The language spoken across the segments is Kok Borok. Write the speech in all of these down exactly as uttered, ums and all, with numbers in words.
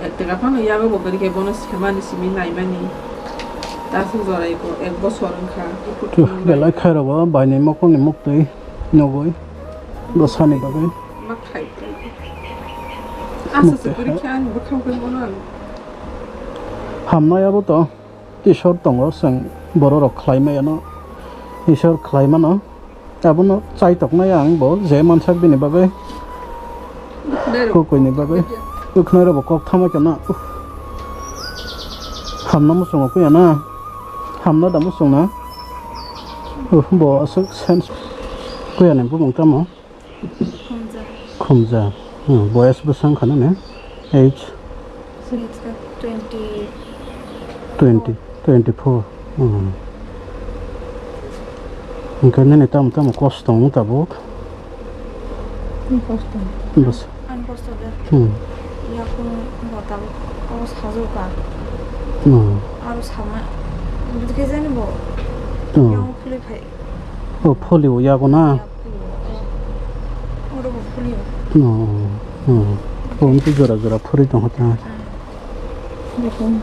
Ek taka phano yago bo kwrwi khe bono semani simi naimani. Tasu jorai ko ek bosor wngkha. Belai khairok o bainai mokol ni muktwi nugwi bwsani bagwi. Ma khai. Asa se kwrwi khe ani bwkhao khe bono ang. Hamnai abo to. Isor tongo, chwng bororok khlai maya no, Isor khlai mano. Abono chai toknai ang bo, je mansak bini bagwi, kukuini bagwi, kwkhnai rokbo kok thama khe na. Uff. Hamna muchungo kuya na, hamna da muchung na. Uff, bo aswk sense kuya ni bumung tamo. Khumja. Khumja. Hmm, boyas bwsang khana ne? Age? Age ka twenty. Twenty, twenty-four. Hmm. Hwnkhe nini tamo tamo kosto wng tabuk? Ani kosto. Bwsa. Ani kosto de. Hmm. Yakung bo tabuk o sajwk ka. Hmm. Aro sama. Bwdikhe jani bo. Hmm. Yang philwi phai. O pholi o yago na? Oro bo pholi o. No, no. O wngkhe jora jora phuri tongkha ta. Yakung.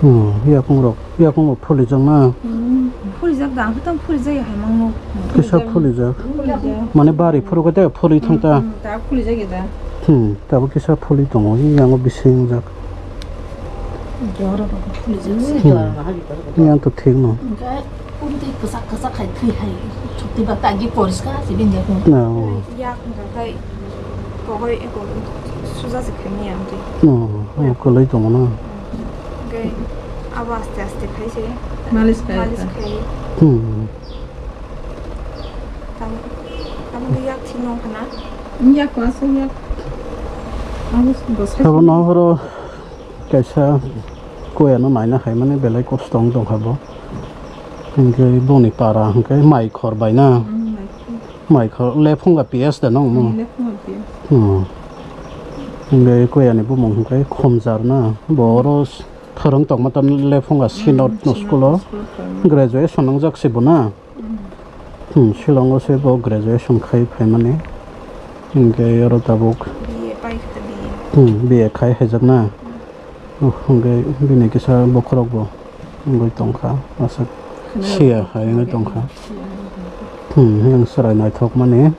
Hmm, yakung rok, yakung rok pholi jak na? Hmm, pholi jak da, ang khe tamo pholi jak ya hai mangno. Kisa pholi jak. Pholi jak. Mane bari phuru khe ta pholi thang ta. Hmm, hmm, ta pholi jak ya da. Hmm, tabuk kisa pholi tongo, yango bising jak. Jora rok pholi jak. Hmm. Yang to thik no. Hwnkhe. Purtwi kwchak kwchak khai thwi hai chukti ba tagi poriskar se bini yakung. No. Yak wngkha khai kogoi eko suja se khaini ang twi. No, o kwlwi tongo na. Hwnkhe abo aste aste khai se. Malis khai. Malis khai. Hmm. Tam, tam yak thino khana. Yak ko aswk yak. Abo se bwsai. Abo no horo. Kaisa koyano naina hai mani belai kosto wng tongkha bo. Hinkhe boni para hinkhe mai khor bai na. Mm, mai khor. Mai khor Lephunga P S de no omo? Mm, Lephunga P S. Hmm. Hinkhe koyani bumung hinkhe Khomjar na. Bo oro s-, phwrwng tongma ta Lephunga Synod no school o. Synod no school o phwrwng. Graduation wngjak se bo na. Hmm, Shillong o se bo graduation khai phaimani. Hinkhe oro tabuk, B A pai khe ta B A. Hmm, B A khai haijakna. Hmm. Oh, hinkhe bini kisa bokhorok bo wngwi tongkha, aswk siya hai wngwi tongkha. Hmm, yang chwrai naithokmani.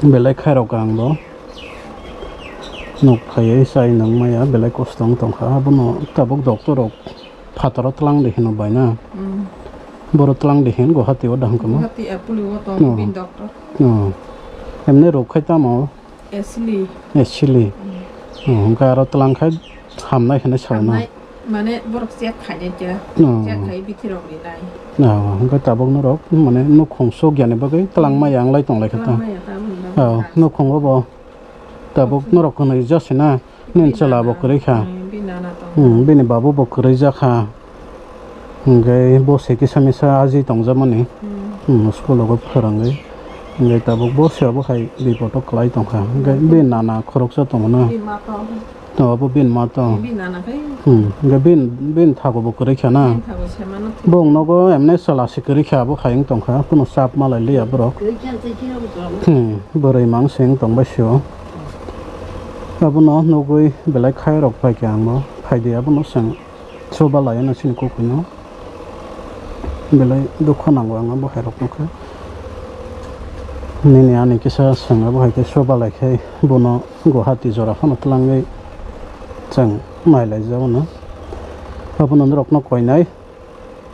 Belai khairok ang bo. Nuk phaiwi chai nang maya, belai kosto wng tongkha. Abono tabuk doctor rok phataro twlang de hino bai na. Hmm. Boro twlang de hin Guwahati o daham kamo. Guwahati Apollo o tong. Oh. Bini doctor. Oh. Emne rok khai tamo? Asili. Asili. Hmm. Oh, hwnkhe aro twlang khai hamnai hinwi sao na? Hamnai, mane borok check khainai khe. Oh. Check khai bithi rok rinai. Oh, hwnkhe tabuk norok mane nukhung suk yani bagwi twlang maya wng lai tong lai kha ta. Twlang maya ta wng lai. Oh, nukhung o bo. Tabuk norok hwnwi jasina, nini chwla bo kwrwi kha. Hmm, bini nana tongo. Hmm, bini babu bo kwrwi jakha. Hinkhe bo se kisa misa aji tongjamani. Hmm. Hmm, school o phwrwngwi. Hinkhe tabuk bo se obo hai bipot o kwlai tongkha. Hinkhe bini nana khoroksa tongo na. Bini ma tongo. To, abo bini ma to. Bini nana khai. Hmm, hinkhe bini, bini thago bo kwrwi kha na. Bini thago se mano thik. Bo nogo emne chwla se kwrwi kha, abo hai wng tongkha, kuno chap malai liya borok. Kwrwi kha tei khe abo tong. Hmm, bwrwi mang se wng tong bai sio. Abono nugwi belai khai rok pai kha ang bo. Phai di abono chwng chuba lai no chini kukuino. Belai dukho nango ang bo hai rok no khe. Nini ani kisa chwng abo hai khe chuba lai khe bono. Guwahati jora phano twlangwi chwng nailaijagano. Abono norokno koinai,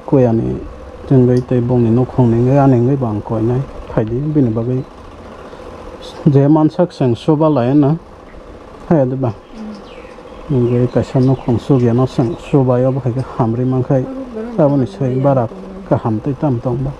kuyani chwngwi tei bongni nukhungni wngwi ani wngwi bo ang koinai. Phaidi bini bagwi je mansak chwng chuba laina, haya diba? Wngwi kaisa nukhung chugyano chwng chubai, obo hai khe hamri mankhai, aboni sai bara kaham tei tamo tongba.